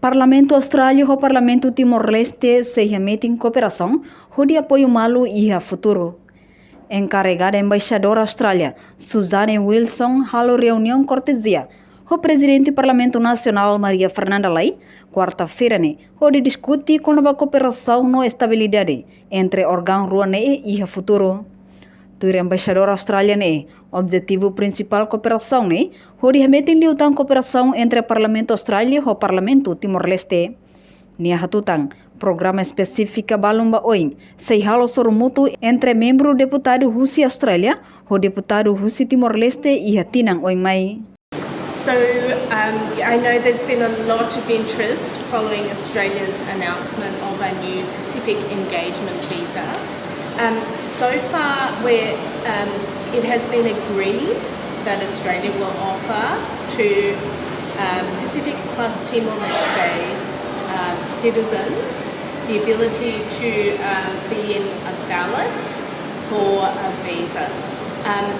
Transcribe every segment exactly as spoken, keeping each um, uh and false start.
Parlamentu Austrália ho Parlamentu Timor-Leste sei hametin kooperasaun hodi apoiu malu iha futuru. Enkarregada Embaixadora Austrália, Suzanne Wilson, halo reuniaun kortezia ho Prezidente Parlamentu Nasionál, Maria Fernanda Lay, kuarta-feira ne'e, hodi diskute kona-ba kooperasaun no estabilidade entre órgaun rua ne'e iha futuru. Tuir Embaixadora Austrália ne'e, objetivu prinsipál kooperasaun ne'e hodi hametin liután kooperasaun entre Parlamentu Austrália ho Parlamentu Timor-Leste. Nia hatutan, programa espesífika balun ba oin sei halo sorumutu entre membru deputadu husi Austrália ho deputadu husi Timor-Leste iha tinan oin mai. So, um, I know there's been a lot of interest following Australia's announcement of a new Pacific Engagement Visa. Um, so far, where, um, it has been agreed that Australia will offer to, um, Pacific plus Timor-Leste, um, citizens the ability to, um, be in a ballot for a visa. Um,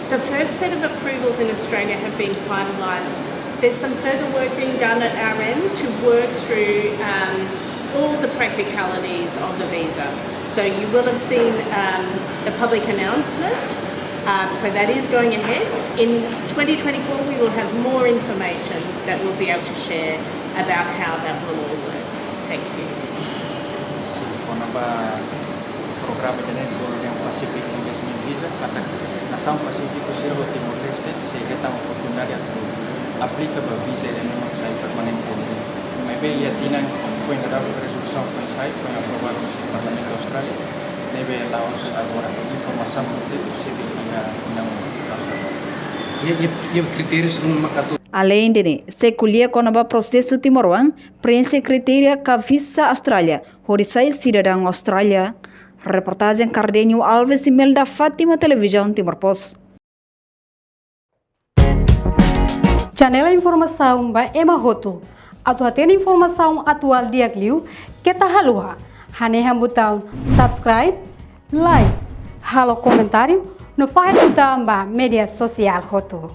the first set of approvals in Australia have been finalised. There's some further work being done at our end to work through, um, all the practicalities of the visa. So you will have seen, um, the public announcement. Um, so that is going ahead. In twenty twenty-four, we will have more information that we'll be able to share about how that will all work. Thank you. Sin, kona-ba programa ida-ne'e bolu dehan Pacific Engagement Visa, katak nasaun Pasífiku sira ho Timor-Leste sei hetan oportunidade atu aplika ba visa ida-ne'e mak sai permanente. Maibé iha tinan foin daudaun rezolusaun foin sai, foin aprovadu husi Parlamentu Austrália, ne'ebé la'ós agora informasaun kompletu, sei iha tinan. Iha, iha, iha kritériu ruma mak atu. Aleinde ne'e, sei ko'alia kona-ba prosesu timoroan preenxe kritéria ka visa Austrália hodi sai sidadaun Austrália. Reportajen Cardenio Alves, Imelda Fátima, Televizaun Timor Post. Channel informasaun ba ema hotu. Atu hatene informasaun atuál di'ak liu, keta haluha hanehan butaun subscribe, like, halo komentáriu, no fahe tutan ba média sosiál hotu.